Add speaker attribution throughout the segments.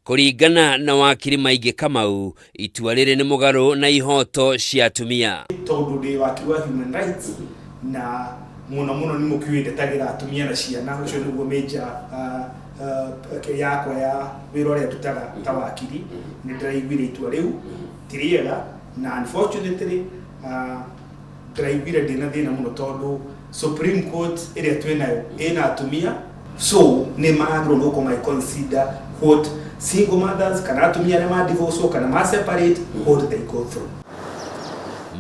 Speaker 1: Kũringana na wakiri Maingĩ Kamau, itua rĩrĩ nĩ mũgarũ na ihoto cia atumia.
Speaker 2: Tondũ ndĩ wakiri wa human rights na mũno mũno nĩ mũkiũĩ ndetagĩra atumia na ciana, ũcio nĩguo major yakwa ya wĩra ũrĩa ndutaga ta wakiri, nĩ ndĩraiguire itua rĩu ti rĩega na unfortunately ndĩraiguire ndĩna thĩna mũno tondũ Supreme Court ĩrĩa twĩnayo ĩna atumia, so nĩ magĩrĩirwo nĩ gũkorwo magĩ consider what single mothers kana atumia arĩa ma divorce kana ma separate, what they go through.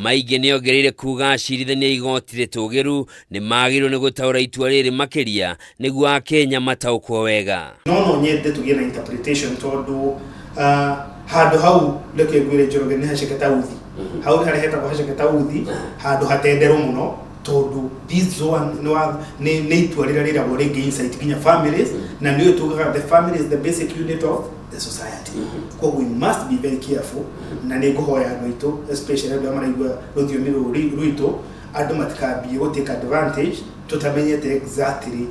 Speaker 1: Maingĩ nĩongereire kuga acirithania a igoti rĩtũgĩru nĩmagĩrĩirwo nĩ gũtaũra itua rĩrĩ makĩria nĩguo Akenya mataũkwo wega.
Speaker 2: No nyende tũgĩe na interpretation tondũ handũ hau, reke ngwĩre Njoroge, nĩ haceke ta uthi. Hau nĩ harĩa hetagwo haceke ta uthi, handũ hatenderũ mũno, tondũ this one nĩ itua rĩrĩa rĩragwo rĩngĩ insight nginya families, na nĩ tugaga the family is the basic unit of the society. Koguo we must be very careful, na nĩ ngũhoya andũ aitũ, especially andũ arĩa maraigua rũthiomi rũrũ rwitũ, andũ matikambie gũ take advantage tũtamenyete exactly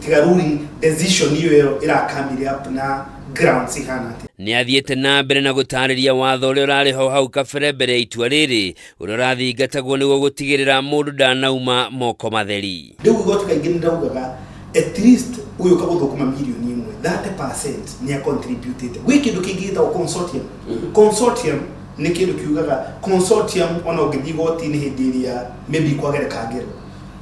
Speaker 2: tiga ruling decision ĩyo ĩrakamire up na grounds ihana atĩa.
Speaker 1: Nĩ athiĩte na mbere na gũtarĩria watho ũrĩa ũrarĩ ho hau kabere mbere ya itua rĩrĩ, ũrĩa ũrathingatagwo nĩguo gũtigĩrĩra mũndũ ndanauma moko matheri.
Speaker 2: Rĩu igoti kaingĩ nĩ raugaga at least ũyũ kagũthũkũma mirioni 1, 30% nĩ acontributĩte. Gwĩ kĩndũ kĩngĩ gĩtagwo consortium. Consortium nĩ kĩndũ kiugaga consortium, ona ũngĩthiĩ igoti-inĩ hĩndĩ ĩrĩa maybe kwagereka ngero,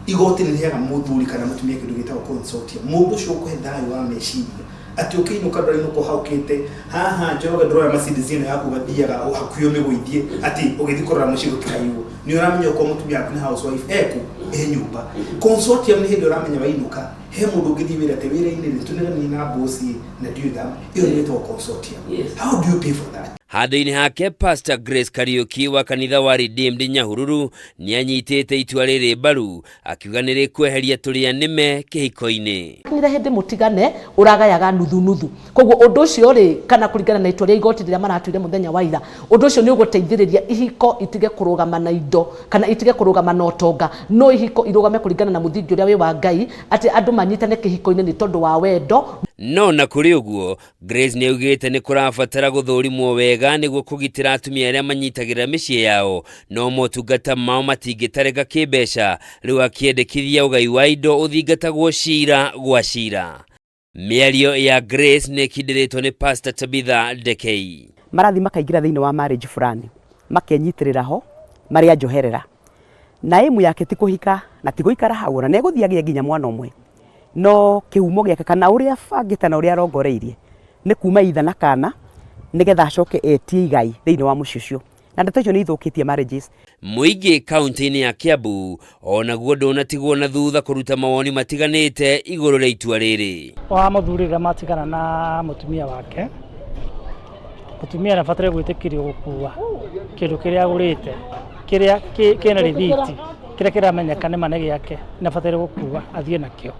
Speaker 2: igoti nĩ rĩheaga mũthuri kana mũtumia kĩndũ gĩtagwo consortium. Mũndũ ũcio ũkũhe thayũ wa meciria atĩ ũkĩinũka ndũrainũka ũhaũkĩte haha, Njoroge, ndũroya Mercedes ĩno yaku ũgathiaga hakuhĩ ũmĩgũithie atĩ ũgĩthiĩ kũrora mũciĩ gũtikaiywo. Nĩ ũramenya okorwo mũtumia waku nĩ housewife eku e nyũmba. Consortium nĩ hĩndĩ ũramenya wainũka he mũndũ ũngĩthiĩ wĩra atĩ wĩra-inĩ nĩ tũneganire na boss na ndiũĩ thama ĩyo nĩ ĩtagwo consortium. How do you pay for that?
Speaker 1: Handũ-inĩ hake, Pastor Grace Kariuki wa kanitha wa Redeemed Nyahururu nĩ anyitĩte itua rĩrĩ mbaru, akiuga nĩ rĩkweheria tũrĩa nĩme kĩhiko-inĩ.
Speaker 3: Kinyire hĩndĩ mũtigane ũragayaga nuthu nuthu, koguo ũndũ ũcio rĩ, kana kũringana na itua rĩa igoti rĩrĩa maratuire mũthenya wa ira, ũndũ ũcio nĩ ũgũteithĩrĩria ihiko itige kũrũgama na indo kana itige kũrũgama na ũtonga, no ihiko irũgame kũringana na mũthingi ũrĩa wĩ wa Ngai, atĩ andũ manyitane kĩhiko-inĩ nĩ tondũ wa wendo.
Speaker 1: No na kũrĩ ũguo, Grace nĩ augĩte nĩ kũrabatara gũthũrimwo wega nĩguo kũgitĩra atumia arĩa manyitagĩrĩra mĩciĩ yao, no motungata mao matingĩtarĩka kĩmbeca, rĩu akĩendekithia ũgai wa indo ũthingatagwo cira gwa cira. Mĩario ya Grace nĩ ĩkindĩrĩtwo nĩ Pastor Tabitha Ndekei.
Speaker 4: Marathiĩ makaingĩra thĩinĩ wa marriage fulani, makenyitĩrĩra ho marĩ a njoherera, na aim yake ti kũhika na ti gũikara hau, ona nĩ egũthiĩ agĩe nginya mwana ũmwe, no kĩhumo gĩake kana ũrĩa abangĩte na ũrĩa arongoreirie nĩ kuma itha na kana nĩgetha acoke etie igai thĩinĩ wa mũciĩ ũcio, na ndeto icio nĩ ithũkĩtie marriages.
Speaker 1: Mũingĩ kaunti-inĩ ya Kiambu onaguo ndũnatigwo na thutha kũruta mawoni matiganĩte igũrũ rĩa itua rĩrĩ.
Speaker 5: Wa mũthuri rĩrĩa matigana na mũtumia wake, mũtumia nĩ abataire gwĩtĩkĩrio gũkua kĩndũ kĩrĩa agũrĩte, kĩrĩa kĩna rĩthiti, kĩrĩa kĩramenyeka nĩma nĩ gĩake, nĩ abataire gũkua athiĩ nakĩo.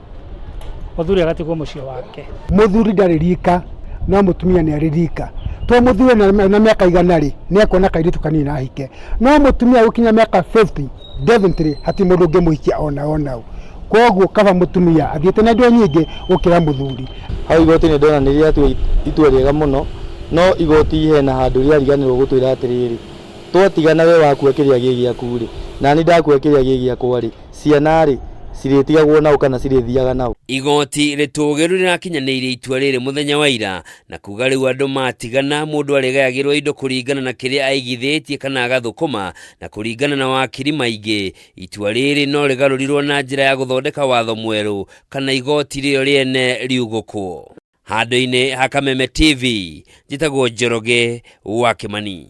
Speaker 5: Mũthuri agatigwo mũciĩ wake.
Speaker 6: Mũthuri ndarĩ rika, no mũtumia nĩ arĩ rika. To mũthuri na mĩaka 100 rĩ, nĩ ekuona kairĩtu kanini na ahike. No mũtumia gũkinya mĩaka 50 definitely hatirĩ mũndũ ũngĩmũhikia ona ona ũ. Koguo kaba mũtumia athiĩte na indo nyingĩ gũkĩra mũthuri.
Speaker 7: Hau igoti-inĩ ndona nĩ rĩatua itua rĩega mũno, no igoti hena handũ rĩariganĩrwo gũtwĩra atĩrĩrĩ, twatigana we wakua kĩrĩa gĩ gĩaku rĩ, nani ndakua kĩrĩa gĩ gĩakwa rĩ, ciana rĩ, cirĩtigagwo naũ kana cirĩthiaga naũ?
Speaker 1: Igoti rĩtũgĩru rĩrakinyanĩirie itua rĩrĩ mũthenya wa ira na kuga rĩu andũ matigana mũndũ arĩgayagĩrwo indo kũringana na kĩrĩa aigithĩtie kana agathũkũma, na kũringana na wakiri Maingĩ, itua rĩrĩ no rĩgarũrirwo na njĩra ya gũthondeka watho mwerũ kana igoti rĩo rĩene riugũkwo. Handũ-inĩ ha Kameme TV, njĩtagwo Njoroge wa Kĩmani.